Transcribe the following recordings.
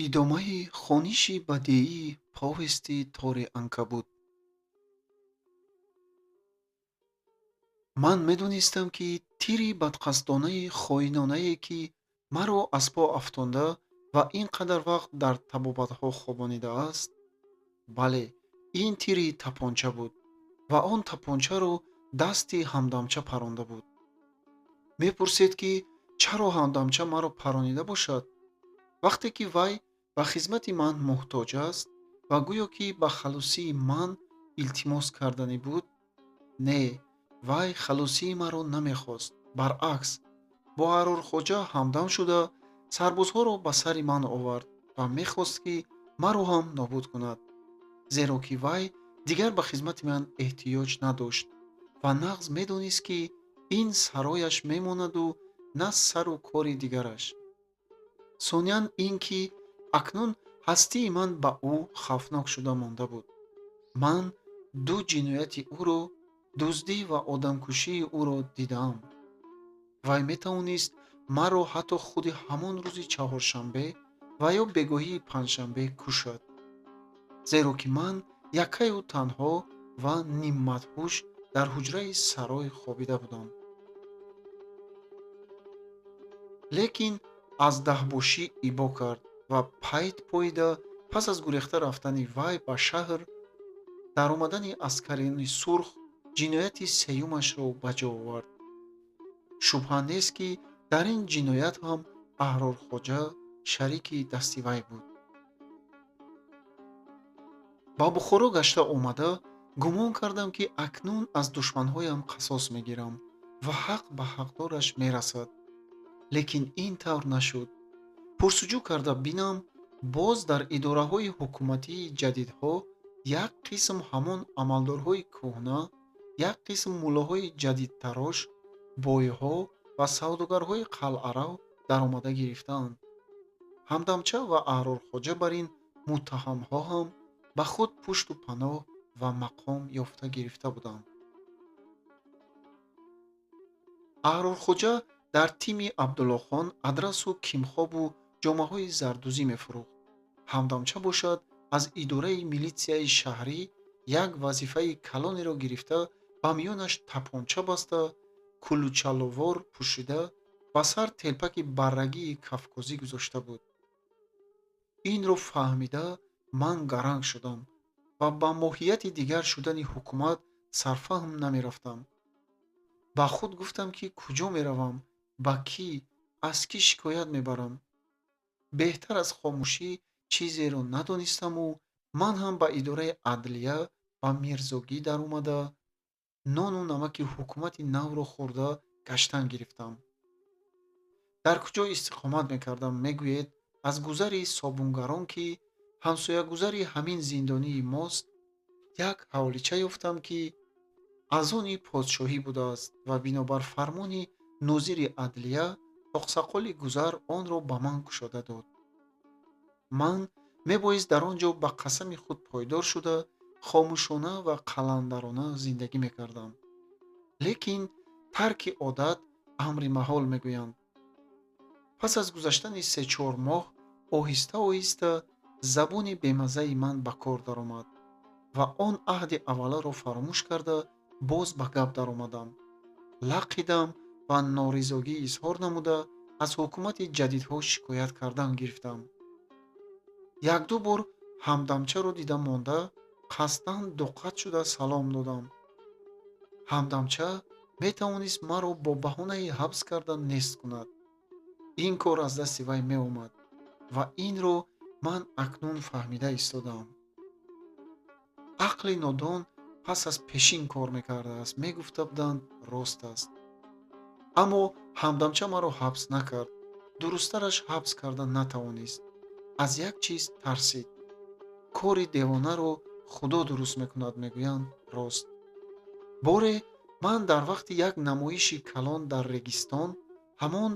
Идомаи хониши бадеии повести Тори анкабут. Ман медонистам, ки тири бадқасдонаи хоинонае, ки маро аз по афтонда ва ин қадар вақт дар табобатҳо хобонидааст, бале, ин тири тапонча буд ва он тапончаро дасти ҳамдамча паронда буд. Мепурсед, ки чаро ҳамдамча маро паронида бошад, вақте ки вай ба хизмати ман муҳтоҷ аст ва гӯё ки ба халосии ман илтимос карданӣ буд? Не, вай халосии маро намехост. Баръакс, бо Аҳрорхоҷа ҳамдам шуда, сарбозҳоро ба сари ман овард ва мехост, ки маро ҳам нобуд кунад, зеро ки вай дигар ба хизмати ман эҳтиёҷ надошт ва нағз медонист, ки ин сарояш мемонаду на сару кори дигараш. Сониян ин ки акнун ҳастии ман ба ӯ хавфнок шуда монда буд. Ман ду ҷинояти ӯро, дуздӣ ва одамкушии ӯро дидаам. Вай метавонист маро ҳатто худи ҳамон рӯзи чаҳоршанбе ва ё бегоҳии панҷшанбе кушад, зеро ки ман яккаю танҳо ва ниммадҳуш дар ҳуҷраи сарой хобида будам. Лекин аз даҳбошӣ ибо кард ва пайт поида пас аз гурехта рафтани вай ба шаҳр, даромадани аскарони сурх ҷинояти сеюмашро ба ҷо овард. Шубҳа нест, ки дар ин ҷиноят ҳам Аҳрорхоҷа шарики дасти вай буд. Ба Бухоро гашта омада, гумон кардам, ки акнун аз душманҳоям қасос мегирам ва ҳақ ба ҳақдораш мерасад. Лекин ин тавр нашуд. Пурсуҷӯ карда бинам, боз дар идораҳои ҳукуматии ҷадидҳо як қисм ҳамон амалдорҳои кӯҳна, як қисм муллоҳои ҷадидтарош, бойҳо ва савдогарҳои қалъарав даромада гирифтаанд. Ҳамдамча ва Аҳрорхоҷа бар ин муттаҳамҳо ҳам ба худ пушту паноҳ ва мақом ёфта гирифта буданд. Аҳрорхоҷа дар тими Абдуллохон адрасу кимхобу ҷомаҳои зардузӣ мефурӯхт. Ҳамдамча бошад, аз идораи милитсияи шаҳрӣ як вазифаи калонеро гирифта, ба миёнаш тапонча баста, кулучаловор пӯшида, ба сар телпаки баррагии кавкозӣ гузошта буд. Инро фаҳмида, ман гаранг шудам ва ба моҳияти дигар шудани ҳукумат сарфаҳм намерафтам. Ба худ гуфтам, ки куҷо меравам, ба кӣ, аз кӣ шикоят мебарам. Беҳтар аз хомӯшӣ чизеро надонистаму ман ҳам ба идораи адлия ба мирзогӣ даромада, нону намаки ҳукумати навро хӯрда гаштан гирифтам. Дар куҷо истиқомат мекардам, мегӯед? Аз гузари собунгарон, ки ҳамсоягузари ҳамин зиндонии мост, як ҳавлича ёфтам, ки аз они подшоҳӣ будааст ва бинобар фармони нозири адлия оқсақоли гузар онро ба ман кушода дод. Ман мебоист дар он ҷо ба қасами худ пойдор шуда, хомӯшона ва қаландарона зиндагӣ мекардам. Лекин тарки одат амри маҳол мегӯянд. Пас аз гузаштани се-чор моҳ оҳиста оҳиста забони бемаззаи ман ба кор даромад ва он аҳди авваларо фаромӯш карда, боз ба гап даромадам. Лақидам ва норизогӣ изҳор намуда, аз ҳукумати ҷадидҳо шикоят кардан гирифтам. Якду бор ҳамдамчаро дида монда, қасдан дуқат шуда салом додам. Ҳамдамча метавонист маро бо баҳонаи ҳабс кардан нест кунад. Ин кор аз дасти вай меомад ва инро ман акнун фаҳмида истодаам. Ақли нодон пас аз пешин кор мекардааст, мегуфта буданд, рост аст. Аммо ҳамдамча маро ҳабс накард, дурусттараш ҳабс карда натавонист. Аз як чиз тарсид. Кори девонаро Худо дуруст мекунад, мегӯянд, рост. Боре ман дар вақти як намоиши калон дар Регистон ҳамон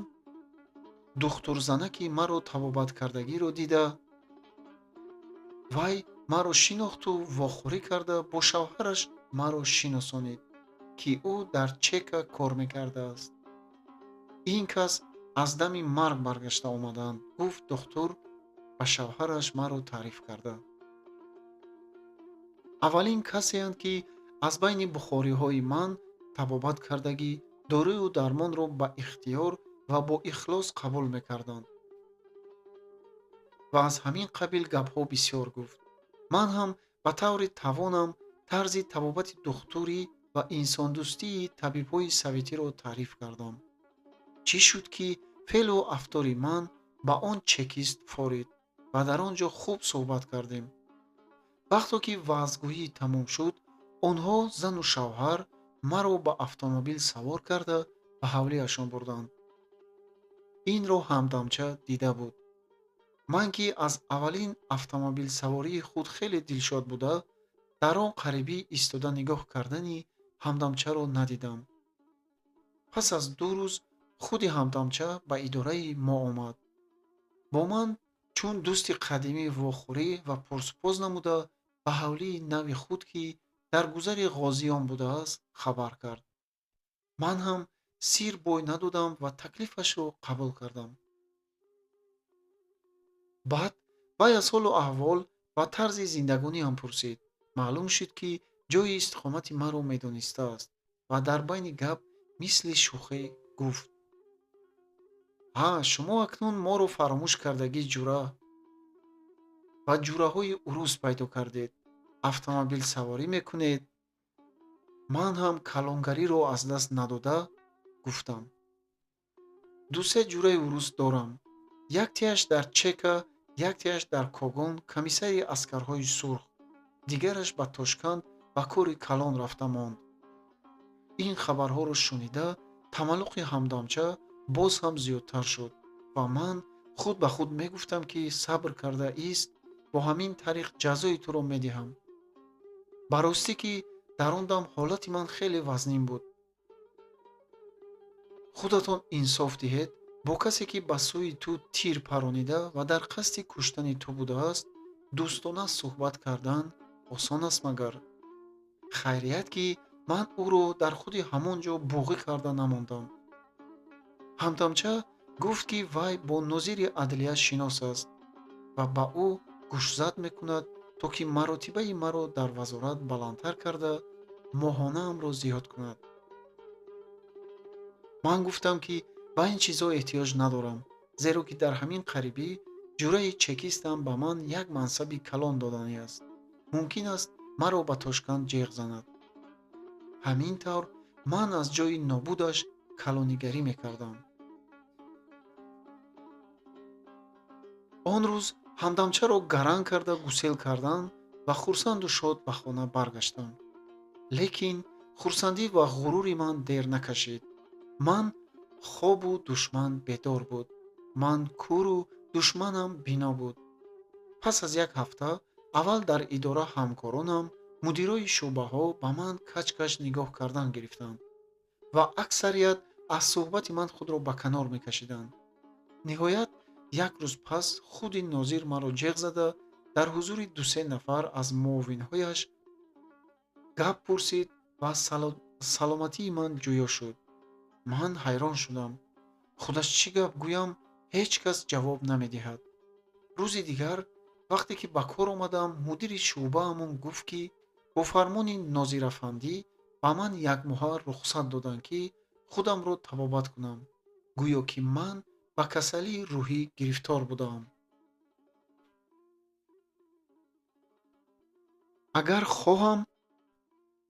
духтурзанаки маро табобаткардагиро дида, вай маро шинохту вохӯрӣ карда бо шавҳараш маро шиносонид, ки ӯ дар чека кор мекардааст. Ин кас аз дами марг баргашта омадаанд, гуфт духтур. Ба шавҳараш маро таъриф карда. Аввалин касеанд, ки аз байни бухориҳои ман табобат кардагӣ, дорую дармонро ба ихтиёр ва бо ихлос қабул мекарданд. Ва аз ҳамин қабил гапҳо бисёр гуфт. Ман ҳам ба таври тавонам тарзи табобати духтурӣ ва инсондӯстии табибҳои советиро таъриф кардам. Чӣ шуд, ки феълу афтори ман ба он чекист форид ва дар он ҷо хуб суҳбат кардем. Вақто ки ваъзгӯӣ тамом шуд, онҳо зану шавҳар маро ба автомобил савор карда ба ҳавлиашон бурданд. Инро ҳамдамча дида буд. Ман ки аз аввалин автомобилсавории худ хеле дилшод буда, дар он қарибӣ истода нигоҳ кардани ҳамдамчаро надидам. Пас аз 2 рӯз худи ҳамдамча ба идораи мо омад. Бо ман чун дӯсти қадимӣ вохӯрӣ ва пурсупоз намуда ба ҳавлии нави худ, ки дар гузари ғозиён будааст, хабар кард. Ман ҳам сир бой надодам ва таклифашро қабул кардам. Баъд вай аз ҳолу аҳвол ва тарзи зиндагониам пурсид. Маълум шуд, ки ҷойи истиқомати маро медонистааст ва дар байни гап мисли шӯхӣ гуфт: ҳа, шумо акнун моро фаромӯш кардагӣ ҷура ва ҷураҳои урус пайдо кардед, автомобилсаворӣ мекунед. Ман ҳам калонгариро аз даст надода гуфтам: 2-се ҷураи урус дорам. Яктеаш дар Чека, яктеаш дар Когон, комиссари аскарҳои сурх, дигараш ба Тошканд ба кори калон рафта монд. Ин хабарҳоро шунида тамаллуқи ҳамдамча боз ҳам зиёдтар шуд ва ман худ ба худ мегуфтам, ки сабр карда ист, бо ҳамин тариқ ҷазои туро медиҳам. Ба ростӣ, ки дар он дам ҳолати ман хеле вазнин буд. Худатон инсоф диҳед, бо касе, ки ба сӯи ту тир паронида ва дар қасди куштани ту будааст, дӯстона суҳбат кардан осон аст магар? Хайрият, ки ман ӯро дар худи ҳамон ҷо буғӣ карда намондам. Ҳамдамча гуфт, ки вай бо нозири адлия шинос аст ва ба ӯ гӯшзад мекунад, то ки маротибаи маро дар вазорат баландтар карда моҳонаамро зиёд кунад. Ман гуфтам, ки ба ин чизҳо эҳтиёҷ надорам, зеро ки дар ҳамин қарибӣ ҷураи чекистам ба ман як мансаби калон доданӣ аст. Мумкин аст маро ба Тошканд ҷеғ занад. Ҳамин тавр ман аз ҷойи нобудаш калонигарӣ мекардам. Он рӯз ҳамдамчаро гаранг карда гусел кардан ва хурсанду шод ба хона баргаштам. Лекин хурсандӣ ва ғурури ман дер накашид. Ман хобу душман бедор буд. Ман куру душманам бино буд. Пас аз як ҳафта аввал дар идора ҳамкоронам, мудирои шӯъбаҳо ба ман кач-кач нигоҳ кардан гирифтанд ва аксарият аз суҳбати ман худро ба канор мекашиданд. Ниҳоят як рӯз пас худи нозир маро ҷеғ зада дар ҳузури 2-се нафар аз муовинҳояш гап пурсид ва саломатии ман ҷӯё шуд. Ман ҳайрон шудам. Худаш чӣ гап гӯям, ҳеҷ кас ҷавоб намедиҳад. Рӯзи дигар вақте ки ба кор омадам, мудири шӯъбаамон гуфт, ки бо фармони нозирафандӣ ба ман якмоҳа рухсат доданд, ки худамро табобат кунам, гӯё ки ман ба касалии рӯҳӣ гирифтор будаам. Агар хоҳам,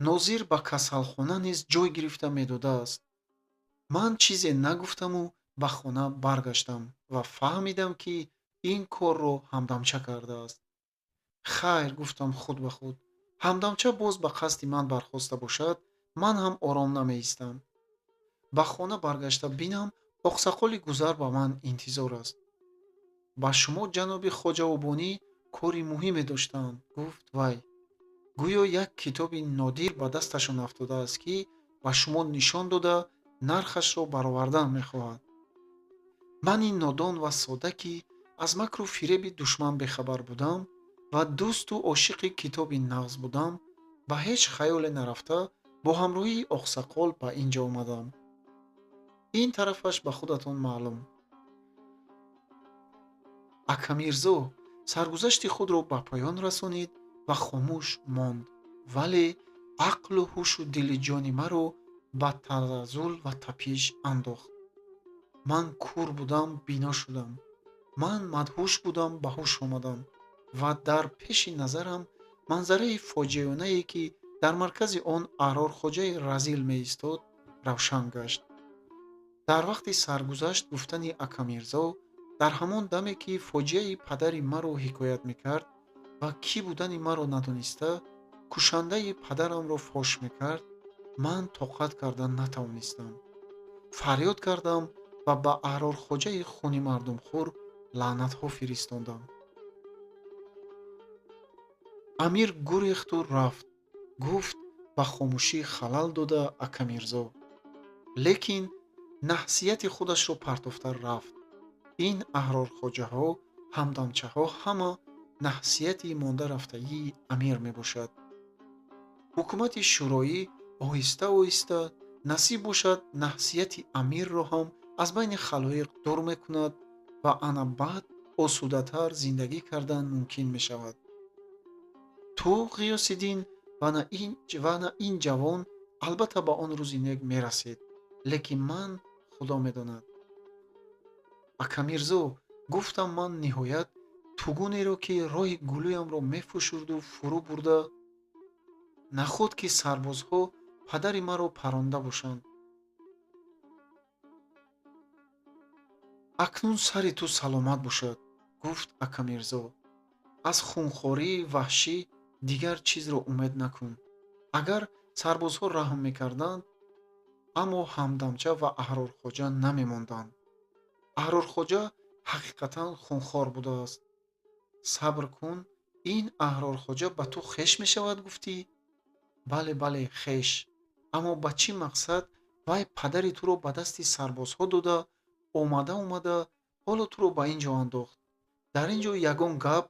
нозир ба касалхона низ ҷой гирифта медодааст. Ман чизе нагуфтаму ба хона баргаштам ва фаҳмидам, ки ин корро ҳамдамча кардааст. Хайр, гуфтам худ ба худ, ҳамдамча боз ба қасди ман бархоста бошад, ман ҳам ором намеистам. Ба хона баргашта бинам, оқсақоли гузар ба ман интизор аст. Ба шумо, ҷаноби хоҷаобонӣ, кори муҳиме доштаанд, гуфт вай. Гӯё як китоби нодир ба дасташон афтодааст, ки ба шумо нишон дода нархашро баровардан мехоҳад. Ман ин нодон ва сода, ки аз макру фиреби душман бехабар будам ва дӯсту ошиқи китоби нағз будам, ба ҳеҷ хаёле нарафта бо ҳамроҳии оқсақол ба ин ҷо омадам. Ин тарафаш ба худатон маълум. Акамирзо саргузашти худро ба поён расонид ва хомӯш монд, вале ақлу ҳушу дили ҷони маро ба тазалзул ва тапиш андохт. Ман кур будам, бино шудам. Ман мадҳуш будам, ба ҳуш омадам ва дар пеши назарам манзараи фоҷиаонае, ки дар маркази он Аҳрорхоҷаи разил меистод, равшан гашт. Дар вақти саргузашт гуфтани Акамирзо, дар ҳамон даме, ки фоҷиаи падари маро ҳикоят мекард ва кӣ будани маро надониста, кушандаи падарамро фош мекард, ман тоқат карда натавонистам. Фарёд кардам ва ба Аҳрорхоҷаи хуни мардумхӯр лаънатҳо фиристондам. Амир гурехту рафт, гуфт ба хомӯшӣ халал дода Акамирзо. Лекин наҳсияти худашро партофта рафт. Ин аҳрорхоҷаҳо, ҳамдамчаҳо ҳама наҳсияти монда рафтагии амир мебошад. Ҳукумати шӯроӣ оҳиста оҳиста насиб бошад наҳсияти амирро ҳам аз байни халоиқ дур мекунад ва ана баъд осудатар зиндагӣ кардан мумкин мешавад. Ту, Ғиёсиддин, ва на ин ҷавон албатта ба он рӯзи нек мерасед, лекин ман Худо медонад. Акамирзо, гуфтам ман ниҳоят тугунеро, ки роҳи гулӯямро мефушурду фурӯ бурда, наход ки сарбозҳо падари маро паронда бошанд. Акнун сари ту саломат бошад, гуфт Акамирзо. Аз хунхории ваҳшӣ дигар чизро умед накун. Агар сарбозҳо раҳм мекарданд, аммо ҳамдамча ва Аҳрорхоҷа намемонданд. Аҳрорхоҷа ҳақиқатан хунхор будааст. Сабр кун, ин Аҳрорхоҷа ба ту хеш мешавад, гуфтӣ? Бале, бале, хеш. Аммо ба чӣ мақсад вай падари туро ба дасти сарбозҳо дода, омада омада ҳоло туро ба ин ҷо андохт? Дар ин ҷо ягон гап,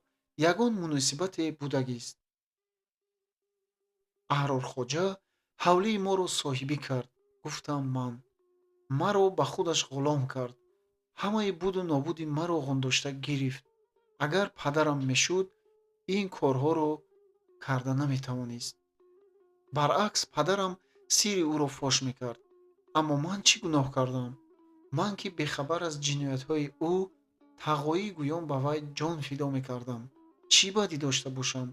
ягон муносибате будагист. Аҳрорхоҷа ҳавлии моро соҳибӣ кард, гуфтам ман. Маро ба худаш ғулом кард. Ҳамаи буду нобуди маро ғундошта гирифт. Агар падарам мешуд, ин корҳоро карда наметавонист. Баръакс, падарам сирри ӯро фош мекард. Аммо ман чӣ гуноҳ кардам? Ман ки бехабар аз ҷиноятҳои ӯ тағоӣ гӯён ба вай ҷон фидо мекардам. Чӣ бадӣ дошта бошам?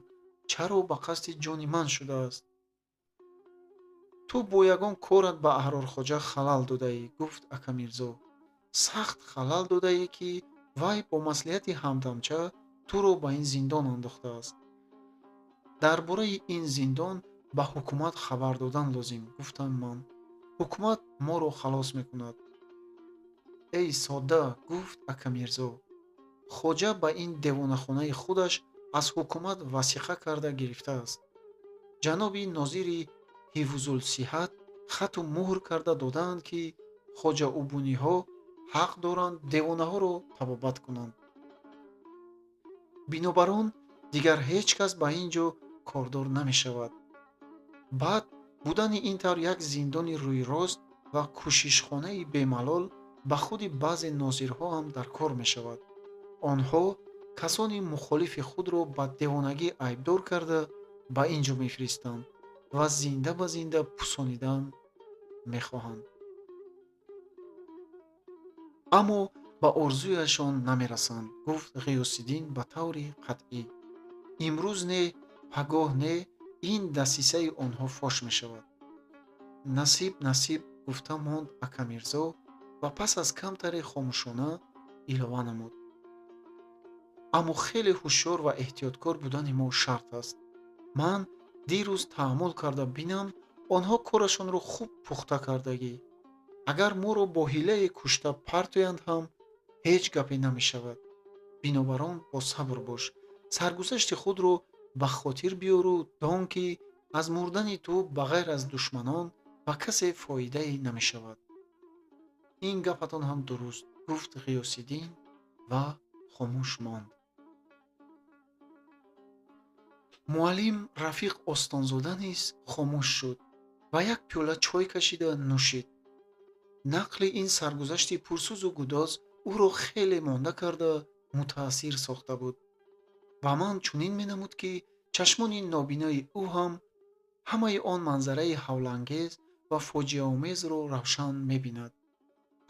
Чаро ба қасди ҷони ман шудааст? Ту бо ягон корат ба Аҳрорхоҷа халал додаӣ, гуфт Акамирзо. Сахт халал додаӣ, ки вай бо маслиҳати ҳамдамча туро ба ин зиндон андохтааст. Дар бораи ин зиндон ба ҳукумат хабар додан лозим, гуфтам ман. Ҳукумат моро халос мекунад. Эй содда, гуфт Акамирзо. Хоҷа ба ин девонахонаи худаш аз ҳукумат васиқа карда гирифтааст. Ҷаноби нозири ҳифзулсиҳат хату муҳр карда додаанд, ки хоҷаубуниҳо ҳақ доранд девонаҳоро табобат кунанд. Бинобар он дигар ҳеҷ кас ба ин ҷо кордор намешавад. Баъд будани ин тавр як зиндони рӯйрост ва кӯшишхонаи бемалол ба худи баъзе нозирҳо ҳам дар кор мешавад. Онҳо касони мухолифи худро ба девонагӣ айбдор карда ба ин ҷо мефиристанд ва зинда ба зинда пусонидан мехоҳанд. Аммо ба орзуяшон намерасанд, гуфт Ғиёсиддин ба таври қатъӣ. Имрӯз не, пагоҳ не, ин дасисаи онҳо фош мешавад. Насиб, насиб, гуфта монд Акамирзо ва пас аз камтаре хомӯшона илова намуд. Аммо хеле ҳушёр ва эҳтиёткор будани мо шарт аст. Ман дирӯз таъаммул карда бинам, онҳо корашонро хуб пухта кардагӣ. Агар моро бо ҳилае кушта партоянд ҳам ҳеҷ гапе намешавад. Бинобар он бо сабр бош, саргузашти худро ба хотир биёру дон, ки аз мурдани ту ба ғайр аз душманон ба касе фоидае намешавад. Ин гапатон ҳам дуруст, гуфт Ғиёсиддин ва хомӯш монд. Муаллим Рафиқ Остонзода низ хомӯш шуд ва як пиёла чой кашида нӯшид. Нақли ин саргузашти пурсӯзу гудоз ӯро хеле монда карда, мутаассир сохта буд. Ба ман чунин менамуд, ки чашмони нобинои ӯ ҳам ҳамаи он манзараи ҳавлангез ва фоҷиаомезро равшан мебинад.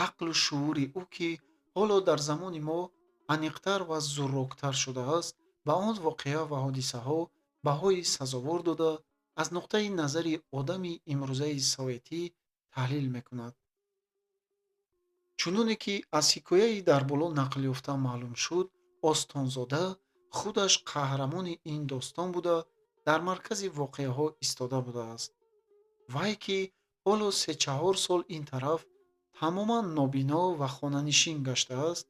Ақлу шуури ӯ, ки ҳоло дар замони мо аниқтар ва зурроктар шудааст, ба он воқеа ва ҳодисаҳо баҳои сазовор дода, аз нуқтаи назари одами имрӯзаи советӣ таҳлил мекунад. Чуноне ки аз ҳикояи дар боло нақл ёфта маълум шуд, Остонзода худаш қаҳрамони ин достон буда, дар маркази воқеаҳо истода будааст. Вай, ки ҳоло 3-4 сол ин тараф тамоман нобино ва хонанишин гаштааст,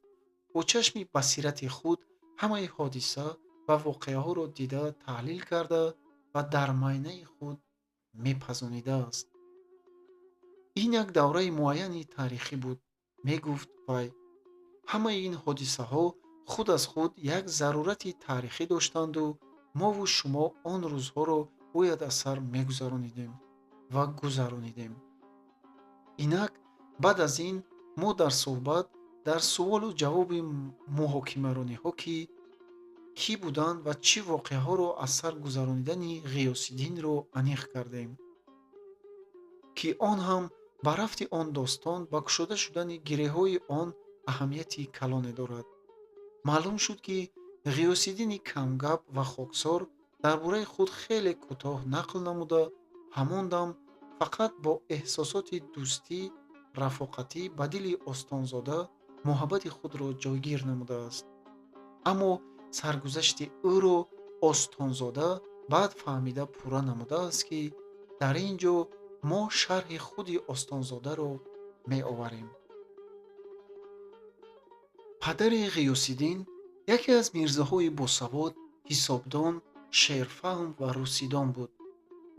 бо чашми басирати худ ҳамаи ҳодиса ва воқеаҳоро дида, таҳлил карда ва дар майнаи худ мепазонидааст. Ин як давраи муайяни таърихӣ буд, мегуфт вай. Ҳамаи ин ҳодисаҳо худ аз худ як зарурати таърихӣ доштанду мову шумо он рӯзҳоро бояд аз сар мегузаронидем ва гузаронидем. Инак баъд аз ин мо дар суҳбат, дар суолу ҷавоби муҳокимарониҳо, ки кӣ буданд ва чӣ воқеаҳоро аз сар гузаронидани Ғиёсиддинро аниқ кардем, ки он ҳам ба рафти он достон, ба кушода шудани гиреҳҳои он аҳамияти калоне дорад. Маълум шуд, ки Ғиёсиддини камгап ва хоксор дар бораи худ хеле кӯтоҳ нақл намуда, ҳамон дам фақат бо эҳсосоти дӯстӣ, рафоқатӣ ба дили Остонзода муҳаббати худро ҷойгир намудааст. Аммо саргузашти ӯро Остонзода баъд фаҳмида пурра намудааст, ки дар ин ҷо мо шарҳи худи Остонзодаро меоварем. Падари Ғиёсиддин яке аз мирзоҳои босавод, ҳисобдон, шеърфаҳм ва русидон буд.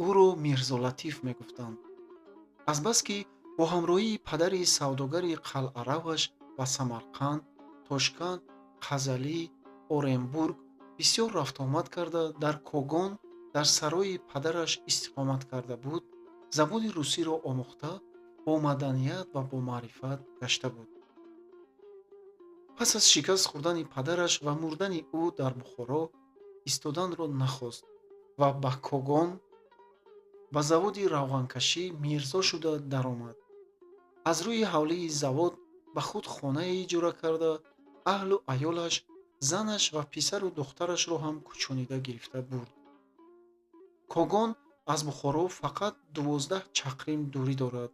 Ӯро Мирзолатиф мегуфтанд. Азбаски бо ҳамроҳии падари савдогари қалъараваш ба Самарқанд, Тошканд, Қазалӣ, Оренбург бисёр рафтуомад карда, дар Когон дар сарои падараш истиқомат карда буд, забони русиро омӯхта, бо маданият ва бо маърифат гашта буд. Пас аз шикаст хӯрдани падараш ва мурдани ӯ дар Бухоро истоданро нахост ва ба Когон ба заводи равғанкашӣ мирзо шуда даромад. Аз рӯи ҳавлии завод ба худ хонае иҷора карда, аҳлу аёлаш, занаш ва писару духтарашро ҳам кӯчонида гирифта бурд. Когон аз Бухоро фақат 12 чақрим дурӣ дорад,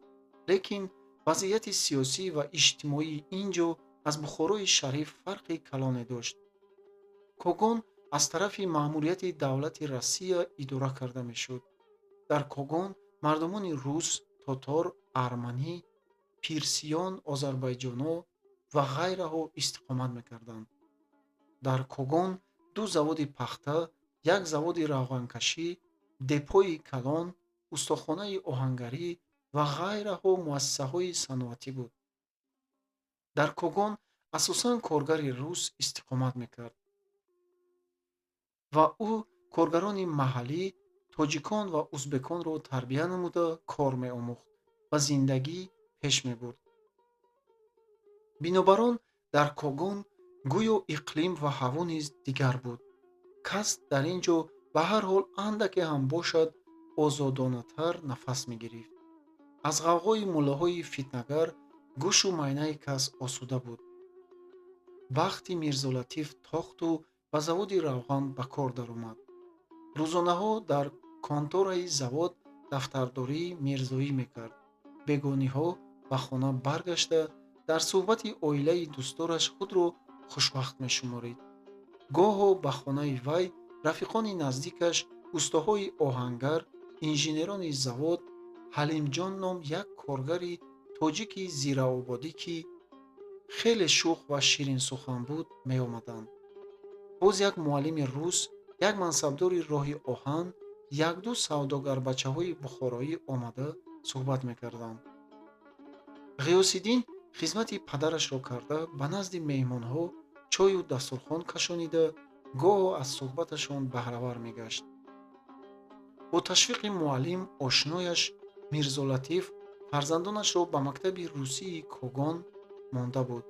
лекин вазъияти сиёсӣ ва иҷтимоии ин ҷо аз Бухорои шариф фарқи калоне дошт. Когон аз тарафи маъмурияти давлати Россия идора карда мешуд. Дар Когон мардумони рус, тотор, арманӣ, пирсиён, озарбайҷоно ва ғайраҳо истиқомат мекарданд. Дар Когон 2 заводи пахта, як заводи равғанкашӣ, депои калон, устохонаи оҳангарӣ ва ғайраҳо муассисаҳои саноатӣ буд. Дар Когон асосан коргари рус истиқомат мекард ва ӯ коргарони маҳаллӣ, тоҷикон ва узбеконро тарбия намуда кор меомӯхт ва зиндагӣ пеш мебурд. Бинобар он дар Когон гӯё иқлим ва ҳаво низ дигар буд. Кас дар ин ҷо ба ҳар ҳол андаке ҳам бошад озодонатар нафас мегирифт. Аз ғавғои муллоҳои фитнагар гӯшу майнаи кас осуда буд. Бахти Мирзолатиф тохту ба заводи равған ба кор даромад. Рӯзонаҳо дар контораи завод дафтардории мирзоӣ мекард. Бегониҳо ба хона баргашта, дар суҳбати оилаи дӯстдораш худро хушбахт мешуморид. Гоҳо ба хонаи вай рафиқони наздикаш, устоҳои оҳангар, инженерони завод, Ҳалимҷон ном як коргари тоҷики зираободӣ, ки хеле шӯх ва ширинсухан буд, меомаданд. Боз як муаллими рус, як мансабдори роҳи оҳан, як-ду савдогарбачаҳои бухороӣ омада суҳбат мекарданд. Ғиёсиддин хизмати падарашро карда, ба назди меҳмонҳо чою дастурхон кашонида, гоҳо аз суҳбаташон баҳравар мегашт. Бо ташвиқи муаллим ошнояш Мирзолатиф фарзандонашро ба мактаби русии Когон монда буд.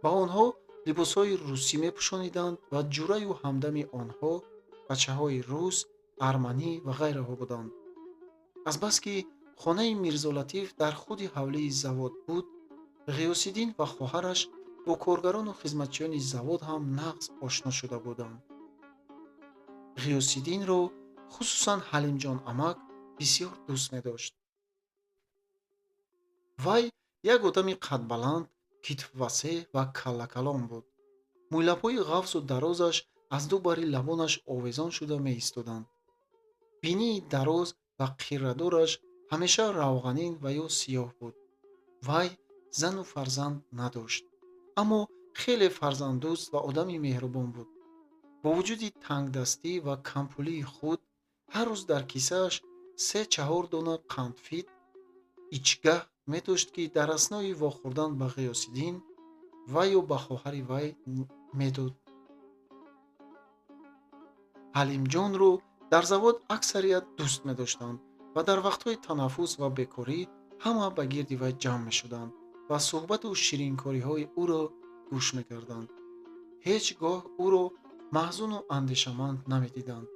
Ба онҳо либосҳои русӣ мепӯшониданд ва ҷураю ҳамдами онҳо бачаҳои рус, арманӣ ва ғайраҳо буданд. Азбаски хонаи Мирзолатиф дар худи ҳавлии завод буд, Ғиёсиддин ва хоҳараш бо коргарону хизматчиёни завод ҳам нағз ошно шуда буданд. Ғиёсиддинро хусусан Ҳалимҷон амак бисёр дӯст медошт. Вай як одами қадбаланд, китфвасеъ ва каллакалон буд. Мӯйлабҳои ғафзу дарозаш аз ду бари лабонаш овезон шуда меистоданд. Бинии дароз ва қиррадораш ҳамеша равғанин ва ё сиёҳ буд. Вай зану фарзанд надошт, аммо хеле фарзанддӯст ва одами меҳрубон буд. Бо вуҷуди тангдастӣ ва кампулии худ ҳар рӯз дар кисааш 3-4 дона қандфит ичгаҳ медошт, ки дар аснои вохӯрдан ба Ғиёсиддин ва ё ба хоҳари вай медод. Ҳалимҷонро дар завод аксарият дӯст медоштанд ва дар вақтҳои танаффус ва бекорӣ ҳама ба гирди вай ҷамъ мешуданд ва суҳбату ширинкориҳои ӯро гӯш мекарданд. Ҳеҷ гоҳ ӯро маҳзуну андешаманд намедиданд.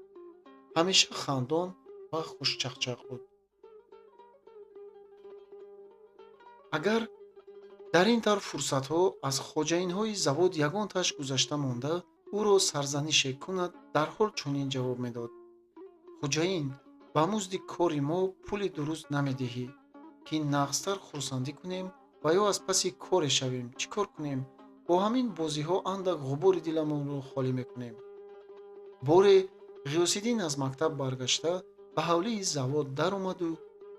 Ҳамеша хандон ва хушчақчақ буд. Агар дар ин тавр фурсатҳо аз хоҷаинҳои завод ягонтааш гузашта монда, ӯро сарзанише кунад, дарҳол чунин ҷавоб медод: Хоҷаин, ба музди кори мо пули дуруст намедиҳӣ, ки нағзтар хурсандӣ кунем ва ё аз паси коре шавем. Чӣ кор кунем? Бо ҳамин бозиҳо андак ғубори диламонро холӣ мекунем. Боре Ғиёсиддин аз мактаб баргашта ба ҳавлии завод даромаду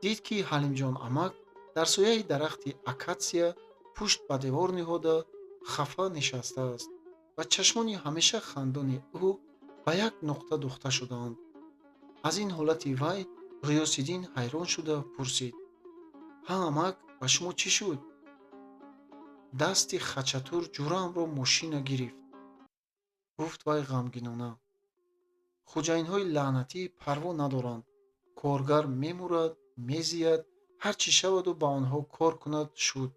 дид, ки Ҳалимҷон амак дар сояи дарахти акатсия пушт ба девор ниҳода хафа нишастааст ва чашмони ҳамеша хандони ӯ ба як нуқта духта шудаанд. Аз ин ҳолати вай Ғиёсиддин ҳайрон шуда пурсид: ҳа амак, ба шумо чӣ шуд? Дасти Хачатур ҷураамро мошина гирифт, гуфт вай ғамгинона. Хоҷаинҳои лаънатӣ парво надоранд. Коргар мемурад, мезияд, ҳар чӣ шаваду ба онҳо кор кунад шуд.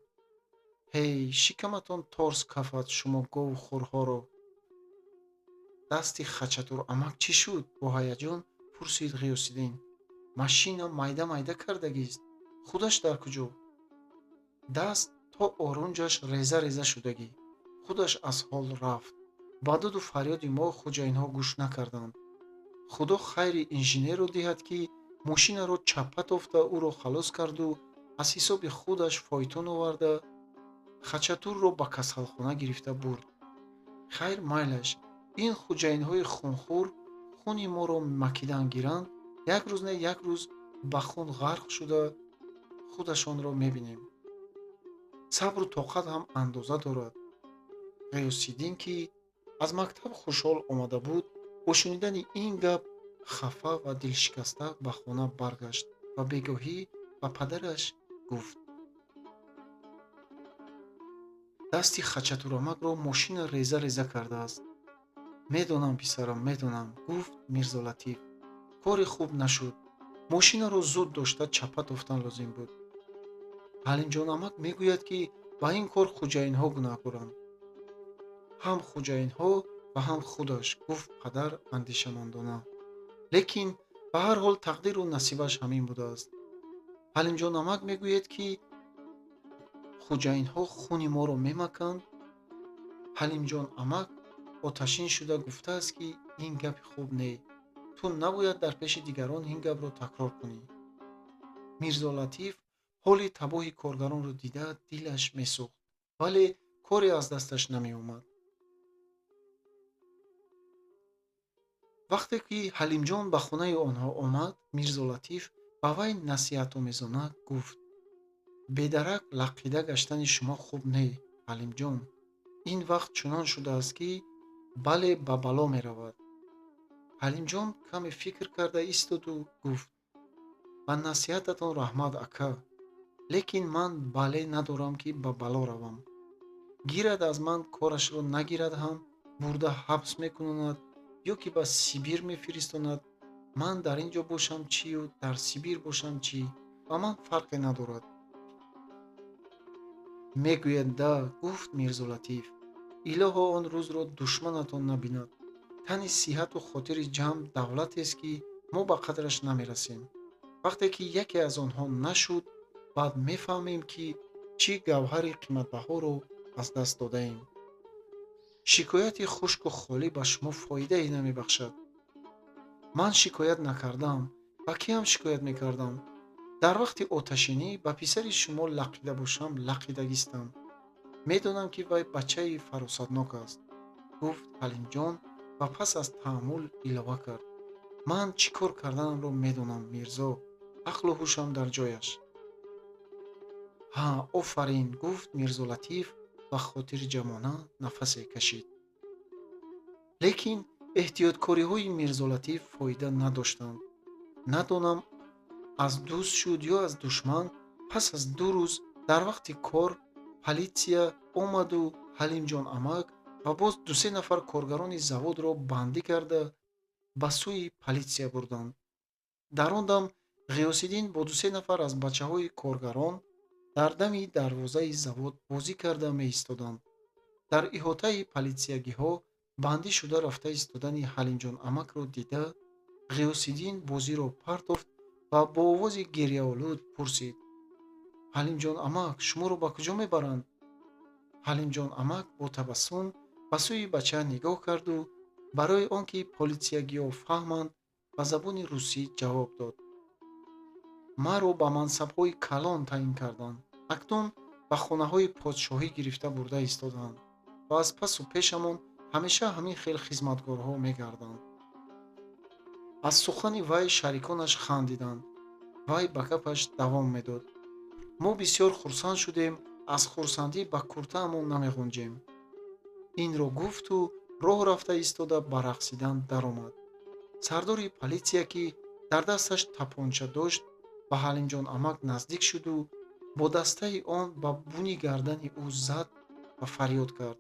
Ҳей, шикаматон торс кафад шумо гову хурҳоро. Дасти Хачатур амак чӣ шуд? Бо ҳаяҷон пурсид Ғиёсиддин. Машина майда майда кардагист. Худаш дар куҷо? Даст то орунҷаш реза реза шудагӣ. Худаш аз ҳол рафт. Ба доду фарёди мо хоҷаинҳо гӯш накарданд. Худо хайри инженерро диҳад, ки мошинаро чаппа тофта ӯро халос карду аз ҳисоби худаш фойтун оварда Хачатурро ба касалхона гирифта бурд. Хайр майлаш, ин хоҷаинҳои хунхӯр хуни моро макидан гиранд, як рӯз не як рӯз ба хун ғарқ шуда худашонро мебинем. Сабру тоқат ҳам андоза дорад. Ғиёсиддин, ки аз мактаб хушҳол омада буд, бо шунидани ин гап хафа ва дилшикаста ба хона баргашт ва бегоҳӣ ба падараш гуфт: дасти Хачатурамакро мошина реза реза кардааст. Медонам, писарам, медонам, гуфт Мирзолатиф. Кори хуб нашуд. Мошинаро зуд дошта чаппа тофтан лозим буд. Ҳалимҷон амак мегӯяд, ки ба ин кор хоҷаинҳо гунаҳкоранд. Ҳам хоҷаинҳо ва ҳам худаш, гуфт падар андешамандона. Лекин ба ҳар ҳол тақдиру насибаш ҳамин будааст. Ҳалимҷон амак мегӯяд, ки хоҷаинҳо хуни моро мемаканд. Ҳалимҷон амак оташин шуда гуфтааст, ки ин гапи хуб не. Ту набояд дар пеши дигарон ин гапро такрор кунӣ. Мирзолатиф ҳоли табоҳи коргаронро дида дилаш месӯхт, вале коре аз дасташ намеомад. Вақте ки Ҳалимҷон ба хонаи онҳо омад, Мирзолатиф ба вай насиҳатомезона гуфт: бедарак лақида гаштани шумо хуб не, Ҳалимҷон. Ин вақт чунон шудааст, ки бале ба бало меравад. Ҳалимҷон каме фикр карда истоду гуфт: ба насиҳататон раҳмат, ака, лекин ман бале надорам, ки ба бало равам. Гирад аз ман корашро нагирад ҳам бурда ҳабс мекунонад ё ки ба Сибир мефиристонад. Ман дар ин ҷо бошам чию дар Сибир бошам чӣ, ба ман фарқе надорад. Мегӯяд да, гуфт Мирзолатиф. Илоҳо, он рӯзро душманатон набинад. Тани сиҳату хотири ҷамъ давлатест, ки мо ба қадраш намерасем. Вақте ки яке аз онҳо нашуд, баъд мефаҳмем, ки чӣ гавҳари қиматбаҳоро аз даст додаем. Шикояти хушку холӣ ба шумо фоидае намебахшад. Ман шикоят накардам. Ба киам шикоят мекардам? Дар вақти оташинӣ ба писари шумо лақида бошам, лақидагистам. Медонам, ки вай бачаи фаросатнок аст, гуфт Ҳалимҷон ва пас аз таъаммул илова кард: ман чӣ кор карданамро медонам, Мирзо, ақлу ҳушам дар ҷояш. Ҳа, офарин, гуфт Мирзолатиф ва хотирҷамона нафасе кашид. Лекин эҳтиёткориҳои Мирзолатиф фоида надоштанд. Надонам, аз дӯст шуд ё аз душман, пас аз 2 рӯз дар вақти кор политсия омаду Ҳалимҷон амак ва боз 2-3 нафар коргарони заводро бандӣ карда ба сӯи политсия бурданд. Дар он дам Ғиёсиддин бо 2-3 нафар аз бачаҳои коргарон дар дами дарвозаи завод бозӣ карда меистоданд. Дар иҳотаи политсиягиҳо бандӣ шуда рафта истодани Ҳалимҷон амакро дида, Ғиёсиддин бозиро партофт ва бо овози гирьяолуд пурсид: Ҳалимҷон амак, шуморо ба куҷо мебаранд? Ҳалимҷон амак бо табассум ба сӯи бача нигоҳ карду барои он ки политсиягиҳо фаҳманд, ба забони русӣ ҷавоб дод: маро ба мансабҳои калон таъин карданд. Акнун ба хонаҳои подшоҳӣ гирифта бурда истодаанд ва аз пасу пешамон ҳамеша ҳамин хел хизматгорҳо мегарданд. Аз сухани вай шариконаш хандиданд. Вай ба гапаш давом медод: мо бисёр хурсанд шудем, аз хурсандӣ ба куртаамон намеғунҷем. Инро гуфту роҳ рафта истода ба рақсидан даромад. Сардори политсия, ки дар дасташ тапонча дошт, ба Ҳалимҷон амак наздик шуду бо дастаи он ба буни гардани ӯ зад ва фарёд кард: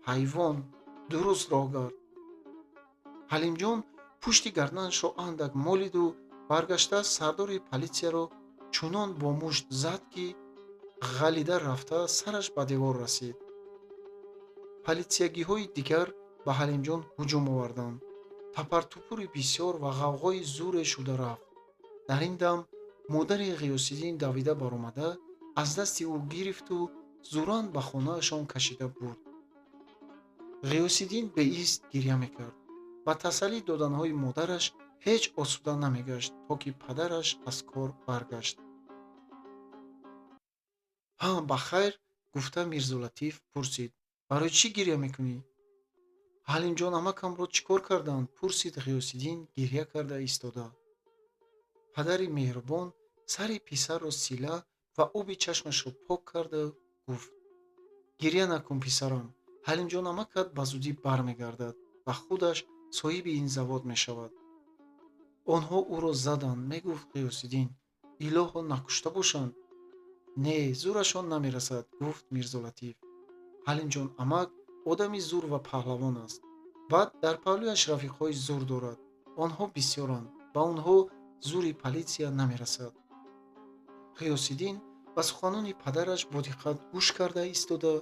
ҳайвон, дуруст роҳ гард. Ҳалимҷон пушти гарданашро андак молиду баргашта сардори политсияро чунон бо мушт зад, ки ғалида рафта сараш ба девор расид. Политсиягиҳои дигар ба Ҳалимҷон ҳуҷум оварданд. Тапартупури бисёр ва ғавғои зуре шуда рафт. Дар ин дам модари Ғиёсиддин давида баромада аз дасти ӯ гирифту зуран ба хонаашон кашида бурд. Ғиёсиддин беист гирья мекард. Ба тасаллӣ доданҳои модараш ҳеҷ осуда намегашт, то ки падараш аз кор баргашт. Ҳа, ба хайр, гуфта Мирзолатиф пурсид: барои чӣ гирья мекунӣ? Ҳалимҷон амакамро чӣ кор карданд? Пурсид Ғиёсиддин гирья карда истода. Падари меҳрубон сари писарро сила ва оби чашмашро пок карда гуфт: гирья накун, писарам, Ҳалимҷон амакат ба зудӣ бармегардад ва худаш соҳиби ин завод мешавад. Онҳо ӯро заданд, мегуфт Ғиёсиддин. Илоҳо, накушта бошанд? Не, зурашон намерасад, гуфт Мирзолатиф. Ҳалимҷон амак одами зур ва паҳлавон аст. Баъд дар паҳлӯяш рафиқҳои зур дорад. Онҳо бисёранд, ба онҳо зури политсия намерасад. Ғиёсиддин ба суханони падараш бо диққат гӯш карда истода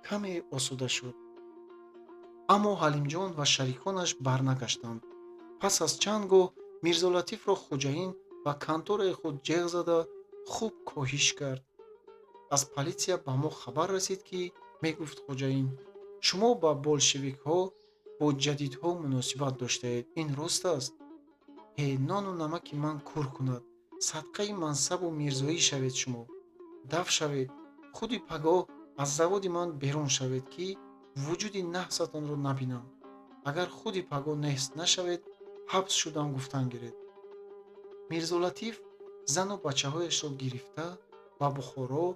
каме осуда шуд. Аммо Ҳалимҷон ва шариконаш барнагаштанд. Пас аз чанд гоҳ Мирзолатифро хӯҷаин ба кантораи худ ҷеғ зада хуб коҳиш кард. Аз политсия ба мо хабар расид, ки, мегуфт хӯҷаин, шумо ба болшевикҳо, бо ҷадидҳо муносибат доштаед. Ин рост аст? Ҳе, нону намаки ман кур кунад, садқаи мансабу мирзоӣ шавед шумо. Даф шавед, худи пагоҳ аз заводи ман берун шавед, ки вуҷуди наҳсатонро набинам. Агар худи пагоҳ нест нашавед, ҳабс шудам гуфтан гиред. Мирзолатиф зану бачаҳояшро гирифта ба Бухоро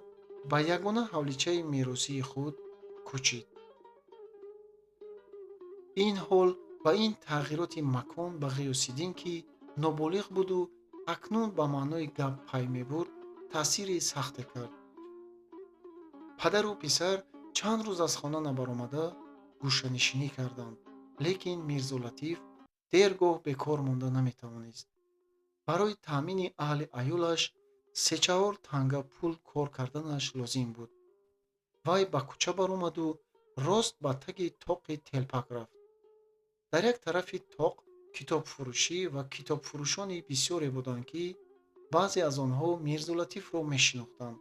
ба ягона ҳавличаи меросии худ кӯчид. Ин ҳол ва ин тағйироти макон ба Ғиёсиддин, ки ноболиғ буду акнун ба маънои гап пай мебурд, таъсири сахте кард. Падару писар чанд рӯз аз хона набаромада гӯшанишинӣ карданд, лекин Мирзолатиф дергоҳ бекор монда наметавонист. Барои таъмини аҳли аёлаш 3-4 танга пул кор карданаш лозим буд. Вай ба кӯча баромаду Рост ба таги тоқи телпак рафт. Дар як тарафи тоқ китобфурӯшӣ ва китобфурӯшони бисёре буданд, ки баъзе аз онҳо Мирзолатифро мешинохтанд.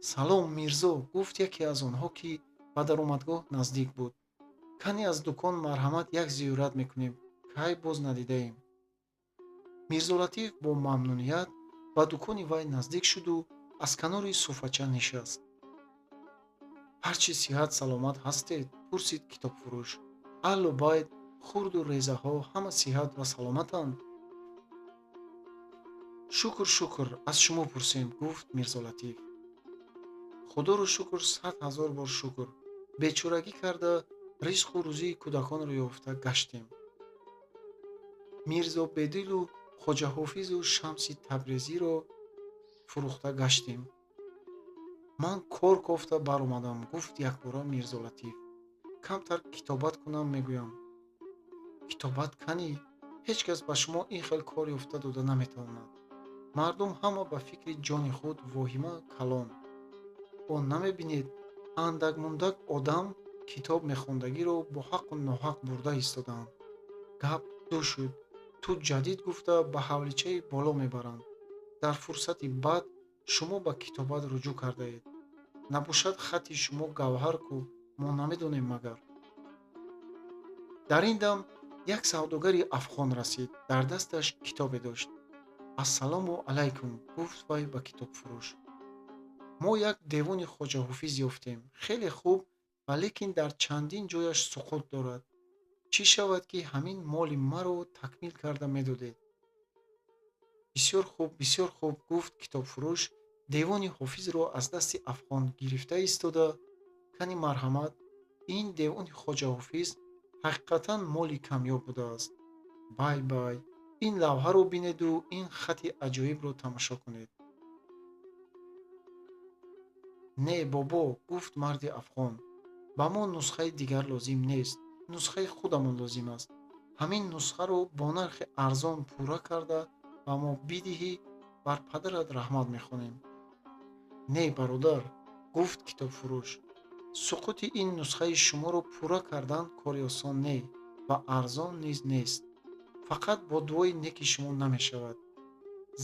Салом, Мирзо, гуфт яке аз онҳо, ки ба даромадгоҳ наздик буд. Кани аз дукон марҳамат, як зиёрат мекунем, кай боз надидаем. Мирзолатиф бо мамнуният ба дукони вай наздик шуду аз канори суфача нишаст. Ҳарчи сиҳат саломат ҳастед? Пурсид китобфурӯш. Аҳлу байт, хурду резаҳо ҳама сиҳат ва саломатанд? Шукр, шукр, аз шумо пурсем, гуфт Мирзолатиф. Худоро шукр, 100 000 бор шукр, бечорагӣ карда ризқу рӯзии кӯдаконро ёфта гаштем. Мирзо Бедилу Хоҷа Ҳофизу Шамси Табрезиро фурӯхта гаштем. Ман кор кофта баромадам, гуфт якбора Мирзолатиф. Камтар китобат кунам мегӯям. Китобат канӣ? Ҳеҷ кас ба шумо ин хел кор ёфта дода наметавонад. Мардум ҳама ба фикри ҷони худ, воҳима калон. Он намебинед, андак-мундак одам китоб мехондагиро бо ҳаққу ноҳақ бурда истодаанд. Гап ду шуд, ту ҷадид гуфта ба ҳавличаи боло мебаранд. Дар фурсати бад шумо ба китобат руҷӯъ кардаед. Набошад, хати шумо гавҳар ку, мо намедонем магар. Дар ин дам як савдогари афғон расид, дар дасташ китобе дошт. Ассалому алайкум, гуфт вай ба китобфурӯш. Мо як девони Хоҷа Ҳофиз ёфтем, хеле хуб, ва лекин дар чандин ҷояш суқут дорад. Чӣ шавад, ки ҳамин моли маро такмил карда медодед? Бисёр хуб, бисёр хуб, гуфт китобфурӯш, девони Ҳофизро аз дасти афғон гирифта истода. Кани марҳамат, ин девони Хоҷа Ҳофиз ҳақиқатан моли камёб будааст. Бай бай, ин лавҳаро бинеду ин хати аҷоибро тамошо кунед. Не, бобо, гуфт марди афғон, ба мо нусхаи дигар лозим нест, нусхаи худамон лозим аст. Ҳамин нусхаро бо нархи арзон пурра карда ба мо бидиҳӣ, бар падарат раҳмат мехонем. Не, бародар, гуфт китобфурӯш, суқути ин нусхаи шуморо пурра кардан кори осон не ва арзон низ нест. Фақат бо дуои неки шумо намешавад.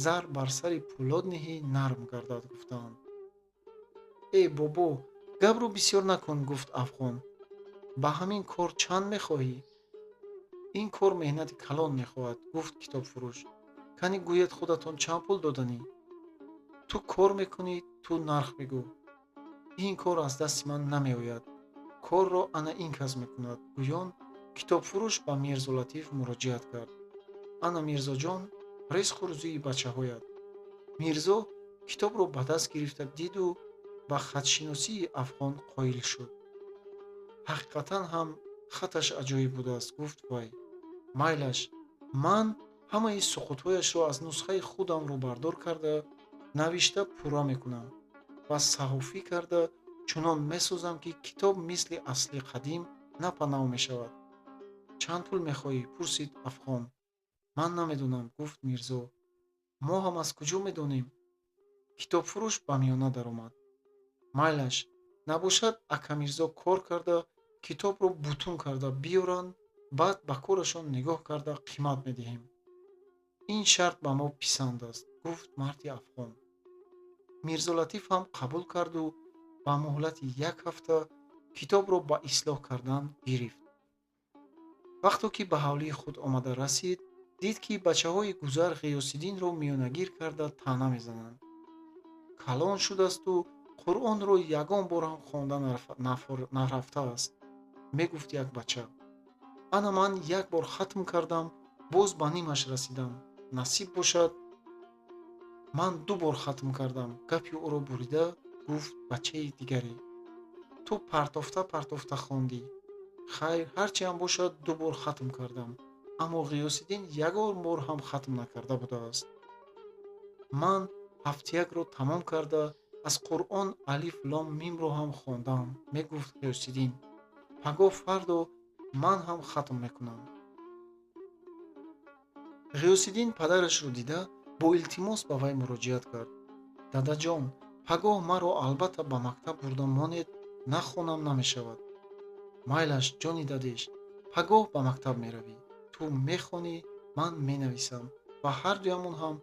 Зар бар сари пӯлод ниҳӣ, нарм гардад, гуфтаанд. Э бобо, гапро бисёр накун, гуфт афғон. Ба ҳамин кор чанд мехоҳӣ? Ин кор меҳнати калон мехоҳад, гуфт китобфурӯш. Кани гӯед, худатон чанд пул доданӣ? Ту кор мекунӣ, ту нарх бигӯ. Ин кор аз дасти ман намеояд, корро ана ин кас мекунад, гӯён китобфурӯш ба Мирзолатиф муроҷиат кард. Ана, Мирзоҷон, ризқу рӯзии бачаҳоят. Мирзо китобро ба даст гирифта диду ба хатшиносии афғон қоил шуд. Ҳақиқатан ҳам хаташ аҷоиб будааст, гуфт вай. Майлаш, ман ҳамаи суқутҳояшро аз нусхаи худам рӯбардор карда навишта пурра мекунам ва саҳофӣ карда чунон месозам, ки китоб мисли асли қадим напанав мешавад. Чанд пул мехоҳӣ? Пурсид афғон. Ман намедонам, гуфт Мирзо. Мо ҳам аз куҷо медонем? Китобфурӯш ба миёна даромад. Майлаш, набошад, ака Мирзо кор карда китобро бутун карда биёранд, баъд ба корашон нигоҳ карда қимат медиҳем. Ин шарт ба мо писанд аст, гуфт марди афғон. Мирзолатиф ҳам қабул карду ба муҳлати як ҳафта китобро ба ислоҳ кардан гирифт. Вақто ки ба ҳавлии худ омада расид, дид, ки бачаҳои гузар Ғиёсиддинро миёнагир карда таъна мезананд. Калон шудасту Қуръонро ягон бор ҳам хонда нарафтааст, мегуфт як бача. Ана ман як бор хатм кардам, боз ба нимаш расидам. Насиб бошад, ман ду бор хатм кардам, гапи ӯро бурида гуфт бачаи дигаре. Ту партофта партофта хондӣ. Хайр, ҳарчи ҳам бошад, ду бор хатм кардам, аммо Ғиёсиддин ягон бор ҳам хатм накарда будааст. Ман ҳафтиякро тамом карда аз Қуръон алиф лом мимро ҳам хондам, мегуфт Ғиёсиддин. Пагоҳ фардо ман ҳам хатм мекунам. Ғиёсиддин падарашро дида бо илтимос ба вай муроҷиат кард. Дадаҷон, пагоҳ маро албатта ба мактаб бурда монед, Нахонам намешавад. Майлаш, ҷони дадеш, пагоҳ ба мактаб меравӣ. Ту мехонӣ, ман менависам ва ҳардуямон ҳам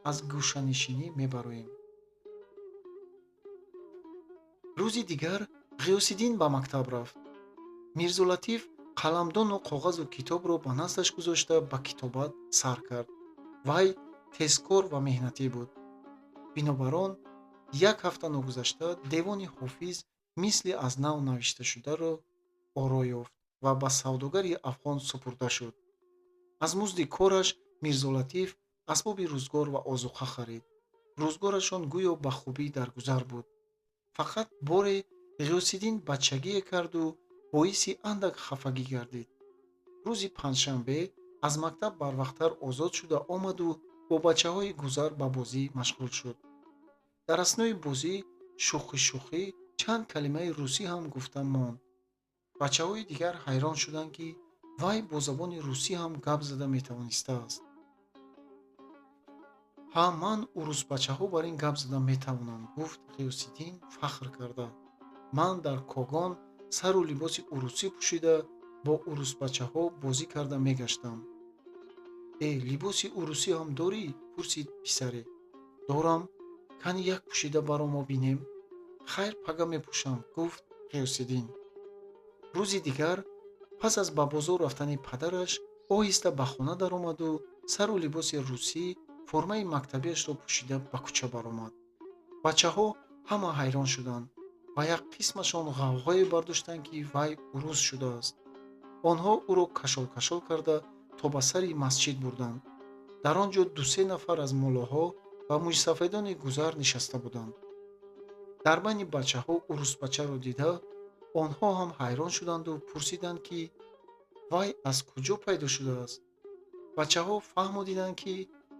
аз гӯшанишинӣ мебароем. Рӯзи дигар Ғиёсиддин ба мактаб рафт. Мирзолатиф қаламдону коғазу китобро ба наздаш гузошта ба китобат сар кард. Вай тезкор ва меҳнатӣ буд. Бинобар он як ҳафта ногузашта девони Ҳофиз мисли аз нав навишташударо оро ёфт ва ба савдогари афғон супурда шуд. Аз музди кораш Мирзолатиф асбоби рӯзгор ва озуқа харид. Рӯзгорашон гӯё ба хубӣ дар гузар буд. Фақат боре Ғиёсиддин бачагие карду боиси андак хафагӣ гардид. Рӯзи панҷшанбе аз мактаб барвақттар озод шуда омаду бо бачаҳои гузар ба бозӣ машғул шуд. Дар аснои бозӣ шӯхӣ-шӯхӣ чанд калимаи русӣ ҳам гуфта монд. Бачаҳои дигар ҳайрон шуданд, ки вай бо забони русӣ ҳам гап зада метавонистааст. Ҳа, ман урусбачаҳо бар ин гап зада метавонам, гуфт Ғиёсиддин фахр карда. Ман дар Когон сару либоси урусӣ пӯшида бо урусбачаҳо бозӣ карда мегаштам. Э, либоси урусӣ ҳам дорӣ? Пурсид писаре. Дорам. Кани як пӯшида баро мо бинем. Хайр, пага мепӯшам, гуфт Ғиёсиддин. Рӯзи дигар пас аз ба бозор рафтани падараш оҳиста ба хона даромаду сару либоси русӣ, формаи мактабиашро пӯшида ба кӯча баромад. Бачаҳо ҳама ҳайрон шуданд ва як қисмашон ғавғое бардоштанд, ки вай урус шудааст. Онҳо ӯро кашол-кашол карда то ба сари масҷид бурданд. Дар он ҷо ду-се нафар аз муллоҳо ва мӯйсафедони гузар нишаста буданд. Дар байни бачаҳо урусбачаро дида, онҳо ҳам ҳайрон шуданду пурсиданд, ки вай аз куҷо пайдо шудааст. Бачаҳо фаҳму диданд, ки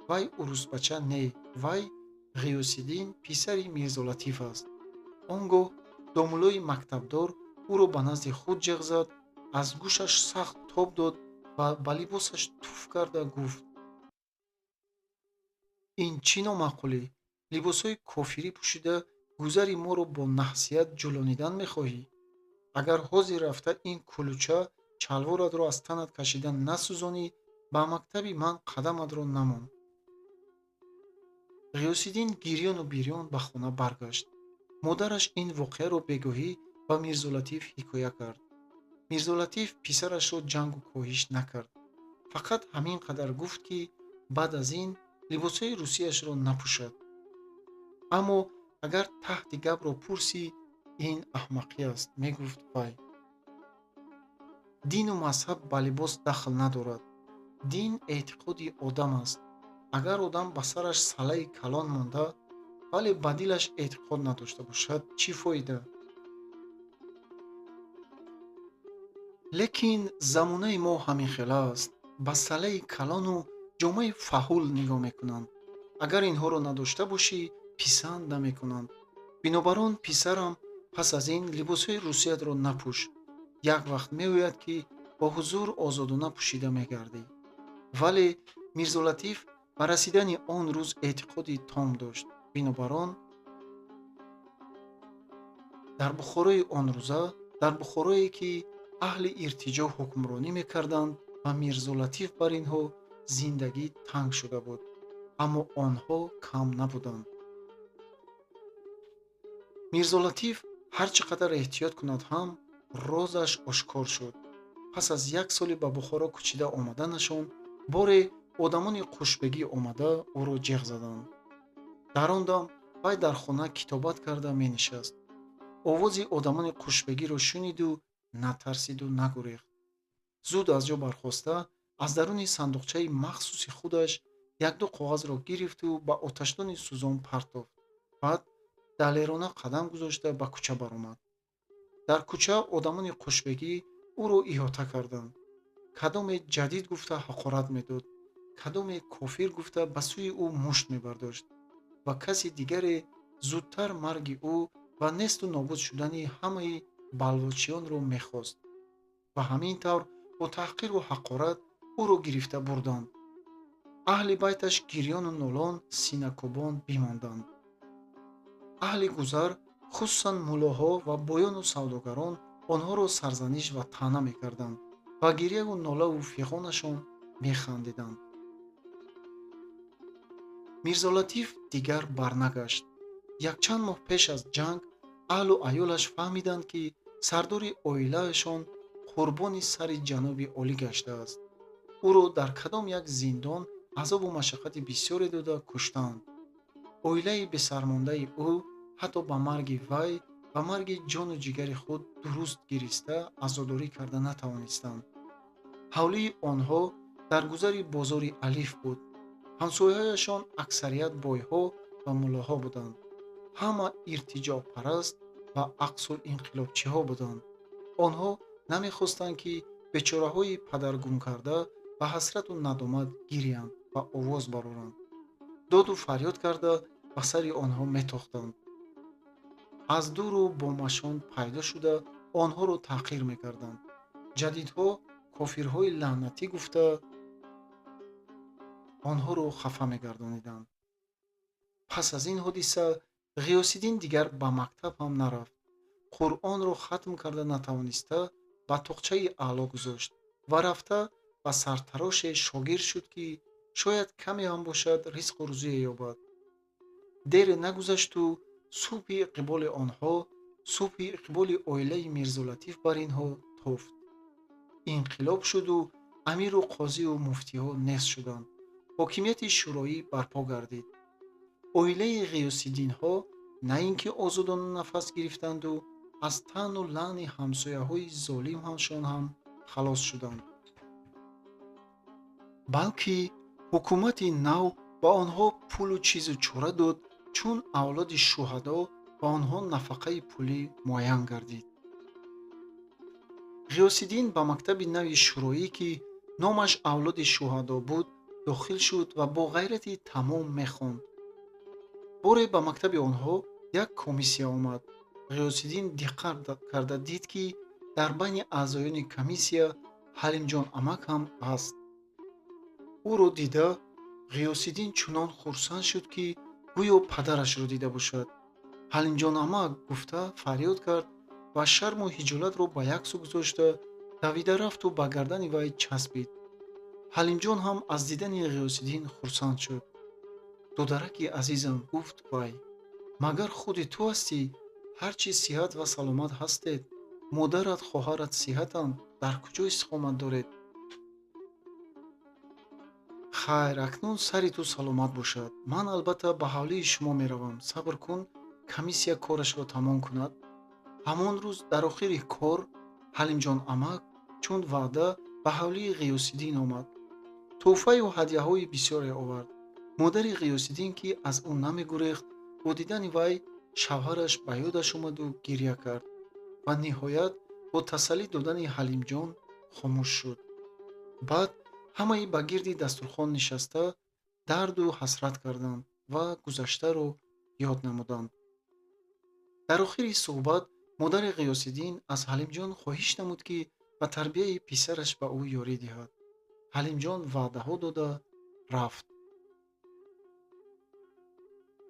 вай урусбача не, вай Ғиёсиддин писари Мирзолатиф аст. Он гоҳ домуллои мактабдор ӯро ба назди худ ҷеғ зад, аз гӯшаш сахт тоб дод ва ба либосаш туф карда гуфт: ин чӣ номаъқулӣ? Либосҳои кофирӣ пӯшида гузари моро бо наҳсият ҷулонидан мехоҳӣ? Агар ҳозир рафта ин кулуча чалворатро аз танат кашида насӯзонӣ, ба мактаби ман қадаматро намон. Ғиёсиддин гирёну бирён ба хона баргашт. Модараш ин воқеаро бегоҳӣ ба Мирзолатиф ҳикоя кард. Мирзолатиф писарашро ҷангу коҳиш накард. Фақат ҳамин қадар гуфт, ки баъд аз ин либосҳои русияшро напӯшад. Аммо агар таҳти гапро пурсӣ, ин аҳмақӣ аст, мегуфт вай. Дину мазҳаб ба либос дахл надорад. Дин эътиқоди одам аст. Агар одам ба сараш салаи калон монда, вале ба дилаш эътиқод надошта бошад, чӣ фоида? Лекин замонаи мо ҳамин хела аст. Ба салаи калону ҷомаи фаҳул нигоҳ мекунанд. Агар инҳоро надошта бошӣ, писанд намекунанд. Бинобар он, писарам, пас аз ин либосҳои русиятро напӯш. Як вақт меояд, ки бо ҳузур озодона пӯшида мегардӣ. Вале Мирзолатиф ба расидани он рӯз эътиқоди том дошт. Бинобар он дар Бухорои он рӯза, дар Бухорое ки аҳли иртиҷо ҳукмронӣ мекарданд ва Мирзолатиф бар инҳо зиндагӣ танг шуда буд, аммо онҳо кам набуданд. Мирзолатиф ҳар чӣ қадар эҳтиёт кунад ҳам, розаш ошкор шуд. Пас аз як соли ба Бухоро кӯчида омаданашон, боре одамони қушбегӣ омада ӯро ҷеғ заданд. Дар он дам вай дар хона китобат карда менишаст. Овози одамони қушбегиро шуниду натарсиду нагурехт. Зуд аз ҷо бархоста, аз даруни сандуқчаи махсуси худаш якду коғазро гирифту ба оташдони сӯзон партофт. Баъд далерона қадам гузошта ба кӯча баромад. Дар кӯча одамони қушбегӣ ӯро иҳота карданд. Кадоме ҷадид гуфта ҳақорат медод, кадоме кофир гуфта ба сӯи ӯ мушт мебардошт ва каси дигаре зудтар марги ӯ ва несту нобуд шудани ҳамаи балвочиёнро мехост. Ва ҳамин тавр бо таҳқиру ҳақорат ӯро гирифта бурданд. Аҳли байташ гирёну нолон, синакӯбон бимонданд. Аҳли гузар Хусусан муллоҳо ва боёну савдогарон онҳоро сарзаниш ва таъна мекарданд ва гирьяву нолаву фиғонашон механдиданд. Мирзолатиф дигар барнагашт. Якчанд моҳ пеш аз ҷанг аҳлу аёлаш фаҳмиданд, ки сардори оилаашон қурбони сари ҷаноби олӣ гаштааст. Ӯро дар кадом як зиндон азобу машаққати бисёре дода куштаанд. Оилаи бесармондаи ӯ ҳатто ба марги вай, ба марги ҷону ҷигари худ дуруст гириста азодорӣ карда натавонистанд. Ҳавлии онҳо дар гузари бозори Алиф буд. Ҳамсояҳояшон аксарият бойҳо ва муллоҳо буданд. Ҳама иртиҷоъпараст ва ақсулинқилобчиҳо буданд. Онҳо намехостанд, ки бечораҳои падаргумкарда ба ҳасрату надомат гирянд ва овоз бароранд. Доду фарёд карда ба сари онҳо метохтанд. Аз дуру бомашон пайдо шуда онҳоро таҳқир мекарданд. Ҷадидҳо кофирҳои лаънатӣ гуфта онҳоро хафа мегардониданд. Пас аз ин ҳодиса Ғиёсиддин дигар ба мактаб ҳам нарафт. Қуръонро хатм карда натавониста ба тоқчаи аъло гузошт ва рафта ба сартароше шогирд шуд, ки шояд каме ҳам бошад ризқу рӯзие ёбад. Дере нагузашту субҳи иқболи онҳо, субҳи иқболи оилаи Мирзолатиф бар инҳо тофт. Инқилоб шуду амиру қозию муфтиҳо нест шуданд. Ҳокимияти шӯроӣ барпо гардид. Оилаи Ғиёсиддинҳо на ин ки озодона нафас гирифтанду аз таъну лаъни ҳамсояҳои золимашон ҳам халос шуданд, балки ҳукумати нав ба онҳо пулу чизу чора дод, чун авлоди шуҳадо ба онҳо нафақаи пулӣ муайян гардид. Ғиёсиддин ба мактаби нави шӯроӣ, ки номаш авлоди шуҳадо буд, дохил шуд ва бо ғайрати тамом мехонд. Боре ба мактаби онҳо як комиссия омад. Ғиёсиддин диққат карда дид, ки дар байни аъзоёни комиссия Ҳалимҷон амак ҳам аст. Ӯро дида Ғиёсиддин чунон хурсанд шуд, ки гӯё падарашро дида бошад. Ҳалимҷон амак гуфта фарёд кард ва шарму ҳиҷолатро ба як сӯ гузошта давида рафту ба гардани вай часпид. Ҳалимҷон ҳам аз дидани Ғиёсиддин хурсанд шуд. Додараки азизам, гуфт вай, магар худи ту ҳастӣ? Ҳарчи сиҳат ва саломат ҳастед? Модарат, хоҳарат сиҳатанд? Дар куҷо истиқомат доред? Хайр, акнун сари ту саломат бошад. Ман албатта ба ҳавлии шумо меравам. Сабр кун, комиссия корашро тамом кунад. Ҳамон рӯз дар охири кор Ҳалимҷон амак чун ваъда ба ҳавлии Ғиёсиддин омад. Тӯҳфаю ҳадяҳои бисёре овард. Модари Ғиёсиддин, ки аз ӯ намегурехт, бо дидани вай шавҳараш ба ёдаш омаду гирья кард ва ниҳоят бо тасаллӣ додани Ҳалимҷон хомӯш шуд. Баъд ҳамаи ба гирди дастурхон нишаста дарду ҳасрат карданд ва гузаштаро ёд намуданд. Дар охири суҳбат модари Ғиёсиддин аз Ҳалимҷон хоҳиш намуд, ки ба тарбияи писараш ба ӯ ёрӣ диҳад. Ҳалимҷон ваъдаҳо дода рафт.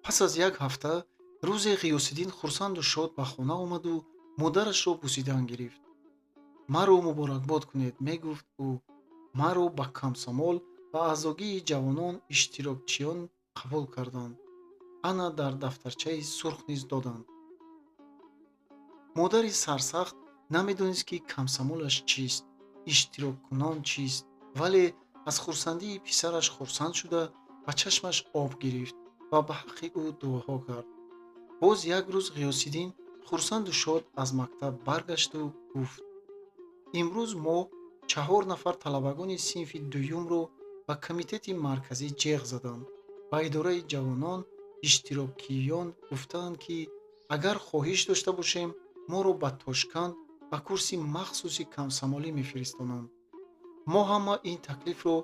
Пас аз як ҳафта рӯзе Ғиёсиддин хурсанду шод ба хона омаду модарашро бусидан гирифт. Маро муборакбод кунед, мегуфт ӯ. Маро ба комсомол ва аъзогии ҷавонон иштирокчиён қабул карданд. Ана дар дафтарчаи сурх низ доданд. Модари сарсахт намедонист, ки комсомолаш чист, иштироккунон чист, вале аз хурсандии писараш хурсанд шуда ба чашмаш об гирифт ва ба ҳаққи ӯ дуоҳо кард. Боз як рӯз Ғиёсиддин хурсанду шод аз мактаб баргашту гуфт: имрӯз мо 4 нафар талабагони синфи дуюмро ба комитети марказӣ ҷеғ заданд. Ба идораи ҷавонон иштирокиён гуфтаанд, ки агар хоҳиш дошта бошем, моро ба Тошканд ба курси махсуси комсомолӣ мефиристонанд. Мо ҳама ин таклифро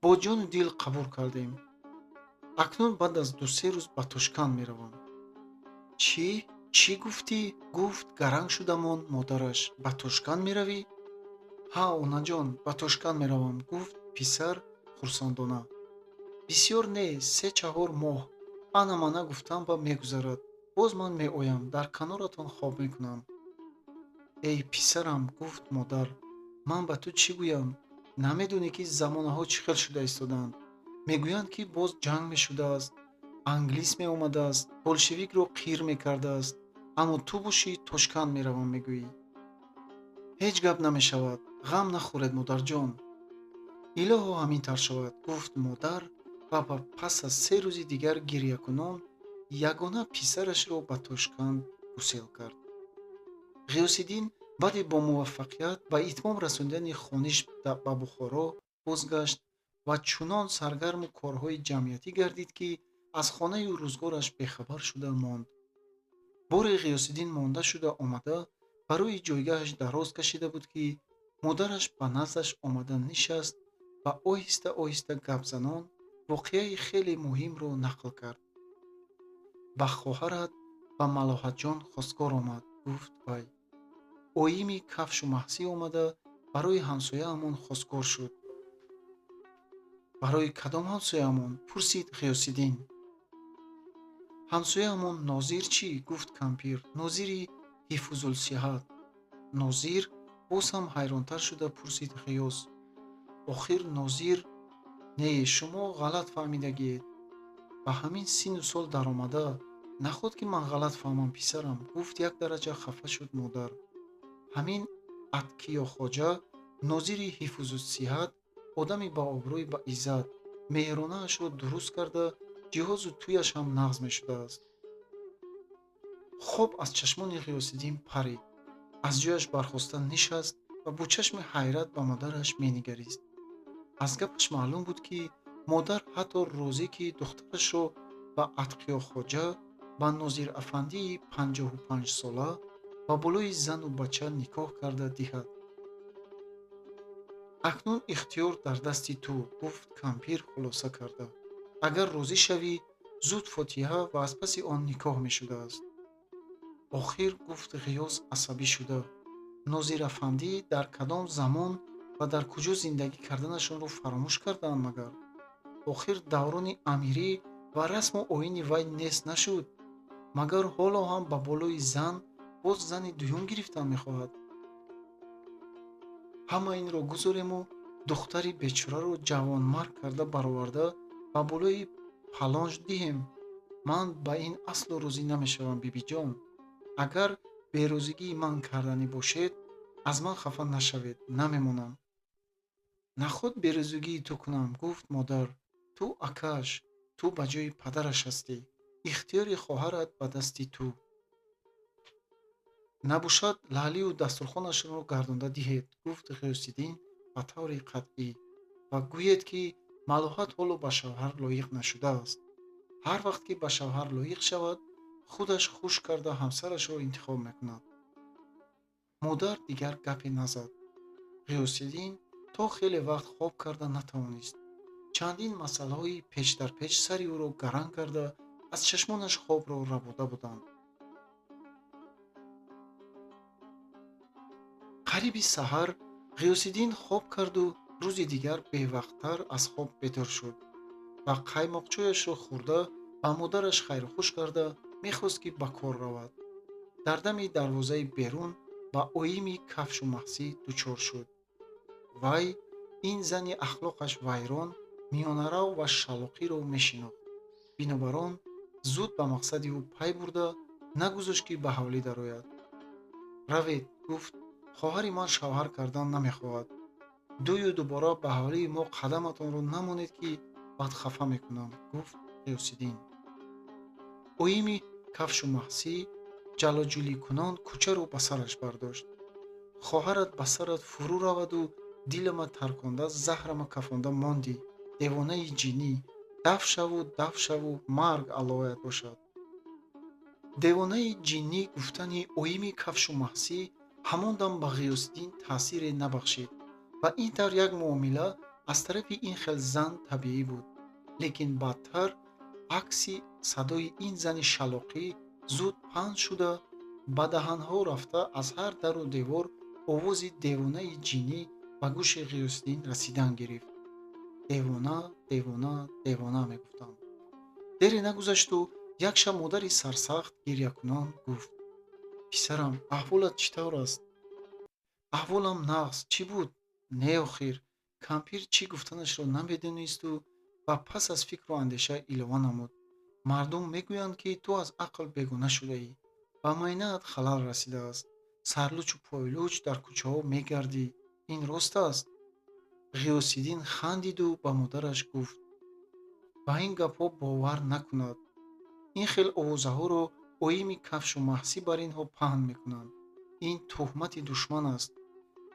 бо ҷону дил қабул кардем. Акнун баъд аз 2-3 рӯз ба Тошканд меравам. Чӣ? Чӣ гуфтӣ? Гуфт гаранг шудамон модараш. Ба Тошканд меравӣ? Ҳа, онаҷон, ба Тошканд меравам, гуфт писар хурсандона. Бисёр не, 3-4 моҳ. Ана мана гуфтам ва мегузарад. Боз ман меоям, дар каноратон хоб мекунам. Эй писарам, гуфт модар, ман ба ту чӣ гӯям? Намедонӣ, ки замонаҳо чӣ хел шуда истодаанд. Мегӯянд, ки боз ҷанг мешудааст, англис меомадааст, болшевикро қир мекардааст, аммо ту бошӣ Тошканд меравам мегӯӣ. Ҳеҷ гап намешавад, ғам нахӯред, модарҷон. Илоҳо ҳамин тавр шавад, гуфт модар ва пас аз 3 рӯзи дигар гирьякунон ягона писарашро ба Тошканд гусел кард. Ғиёсиддин баъди бо муваффақият ба итмом расонидани хониш ба Бухоро бозгашт ва чунон саргарму корҳои ҷамъиятӣ гардид, ки аз хонаю рӯзгораш бехабар шуда монд. Боре Ғиёсиддин монда шуда омада, барои ҷойгаҳаш дароз кашида буд, ки модараш ба наздаш омада нишаст ва оҳиста оҳиста гапзанон воқеаи хеле муҳимро нақл кард. Ба хоҳарат, ба Малоҳатҷон хостгор омад, гуфт вай. Оими кафшу маҳсӣ омада барои ҳамсояамон хостгор шуд. Барои кадом ҳамсояамон? Пурсид Ғиёсиддин. Ҳамсояамон Нозир чӣ? Гуфт кампир. Нозири ҳифзулсиҳат. Нозир? Боз ҳам ҳайронтар шуда пурсид Ғиёс. Охир Нозир? Не, шумо ғалат фаҳмидагиед. Ба ҳамин сину сол даромада наход ки ман ғалат фаҳмам, писарам, гуфт як дараҷа хафа шуд модар. Ҳамин Аткиёхоҷа, нозири ҳифзусиҳат, одами ба обрӯй, ба иззат, меҳронаашро дуруст карда, ҷиҳозу тӯяш ҳам нағз мешудааст. Хоб аз чашмони Ғиёсиддин парид. Аз ҷояш бархоста нишаст ва бо чашми ҳайрат ба модараш менигарист. Аз гапаш маълум буд, ки модар ҳатто розӣ, ки духтарашро ба Атқиёхоҷа, ба Нозирафандии 55-сола ба болои зану бача никоҳ карда диҳад. Акнун ихтиёр дар дасти ту, гуфт кампир хулоса карда. Агар розӣ шавӣ, зуд фотиҳа ва аз паси он никоҳ мешудааст. Охир, гуфт Ғиёс асабӣ шуда, Нозирафандӣ дар кадом замон ва дар куҷо зиндагӣ карданашонро фаромӯш кардаанд магар? Охир даврони амирӣ ва расму оини вай нест нашуд. Магар ҳоло ҳам ба болои зан боз зани дуюм гирифтан мехоҳад? Ҳама инро гузорему духтари бечораро ҷавонмарг карда бароварда ба болои палонж диҳем. Ман ба ин асло розӣ намешавам, бибиҷон. Агар берозигии ман карданӣ бошед, аз ман хафа нашавед, намемонам. Наход берозигии ту кунам, гуфт модар. Ту акааш, ту ба ҷои падараш ҳастӣ. Ихтиёри хоҳарат ба дасти ту. Набошад, лаълию дастурхонашонро гардонда диҳед, гуфт Ғиёсиддин ба таври қатъӣ, ва гӯед, ки Малоҳат ҳоло ба шавҳар лоиқ нашудааст. Ҳар вақт ки ба шавҳар лоиқ шавад, худаш хуш карда ҳамсарашро интихоб мекунад. Модар дигар гапе назад. Ғиёсиддин то хеле вақт хоб карда натавонист. Чандин масъалаҳои печ дар печ сари ӯро гаранг карда, аз чашмонаш хобро рабуда буданд. Қариби саҳар Ғиёсиддин хоб карду рӯзи дигар бевақттар аз хоб бедор шуд ва қаймоқчояшро хӯрда ба модараш хайрухуш карда мехост, ки ба кор равад. Дар дами дарвозаи берун ба оими кафшу маҳсӣ дучор шуд. Вай ин зани ахлоқаш вайрон, миёнарав ва шалоқиро мешинохт. Бинобар он зуд ба мақсади ӯ пай бурда, нагузошт, ки ба ҳавлӣ дарояд. Равед, гуфт, хоҳари ман шавҳар кардан намехоҳад. Дую дубора ба ҳавлии мо қадаматонро намонед, ки бад хафа мекунам, гуфт Ғиёсиддин. Оими кафшу маҳсӣ ҷалоҷуликунон кӯчаро ба сараш бардошт. Хоҳарат ба сарат фурӯ раваду дилама тарконда, заҳрама кафонда мондӣ, девонаи ҷиннӣ, даф шаву даф шаву, марг аллоят бошад. Девонаи ҷиннӣ гуфтани оими кафшу маҳсӣ ҳамон дам ба Ғиёсиддин таъсире набахшид ва ин тавр як муомила аз тарафи ин хел зан табиӣ буд. Лекин баъдтар акси садои ин зани шалоқӣ зуд паҳн шуда, ба даҳанҳо рафта, аз ҳар дару девор овози девонаи ҷиннӣ ба гӯши Ғиёсиддин расидан гирифт. Девона, девона, девона мегуфтанд. Дере нагузашту Як шаб модари сарсахт гирьякунон гуфт: «Писарам, аҳволат чӣ тавр аст?» «Аҳволам нағз. Чӣ буд?» «Не, охир». Кампир чӣ гуфтанашро намедонисту ва пас аз фикру андеша илова намуд: «Мардум мегӯянд, ки ту аз ақл бегона шудаӣ, ба майнаат халал расидааст, сарлучу пойлуч дар кӯчаҳо мегардӣ. Ин рост аст?» Ғиёсиддин хандиду ба модараш гуфт: «Ба ин гапҳо бовар накунад. Ин хел овозаҳоро оими кафшу маҳсӣ бар инҳо паҳн мекунанд. Ин туҳмати душман аст».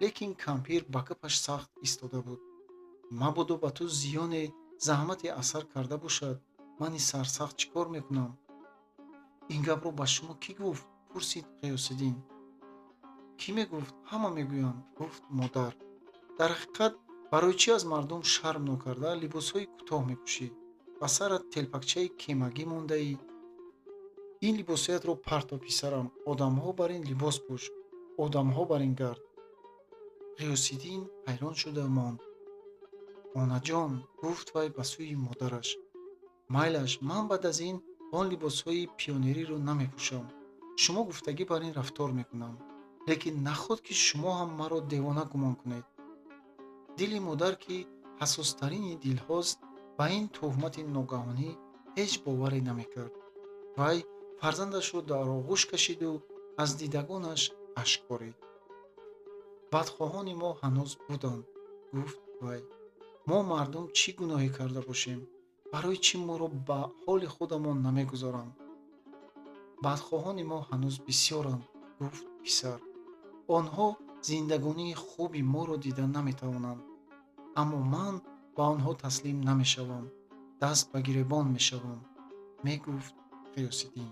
Лекин кампир ба гапаш сахт истода буд. «Мабодо ба ту зиёне, заҳмате асар карда бошад, мани сарсахт чӣ кор мекунам?» «Ин гапро ба шумо кӣ гуфт?» пурсид Ғиёсиддин. «Кӣ мегуфт? Ҳама мегӯянд», гуфт модар. «Дар ҳақиқат, барои чӣ аз мардум шарм нокарда либосҳои кӯтоҳ мепӯшӣ, ба сарат телпакчаи кемагӣ мондаӣ? Ин либосҳоятро парто, писарам, одамҳо бар ин либос пӯш, одамҳо бар ин гард». Ғиёсиддин ҳайрон шуда монд. «Онаҷон», гуфт вай ба сӯи модараш, «майлаш, ман баъд аз ин он либосҳои пионериро намепӯшам. Шумо гуфтагӣ бар ин рафтор мекунам. Лекин наход ки шумо ҳам маро девона гумон кунед». Дили модар, ки ҳассостарини дилҳост, ба ин туҳмати ногаҳонӣ ҳеҷ боваре намекард. Вай фарзандашро дар оғӯш кашиду аз дидагонаш ашк борид. «Бадхоҳони мо ҳанӯз буданд», гуфт вай. «Мо мардум чӣ гуноҳе карда бошем? Барои чӣ моро ба ҳоли худамон намегузоранд?» «Бадхоҳони мо ҳанӯз бисёранд», гуфт писар. «Онҳо зиндагонии хуби моро дида наметавонанд. Аммо ман ба онҳо таслим намешавам, даст ба гиребон мешавам», мегуфт Ғиёсиддин.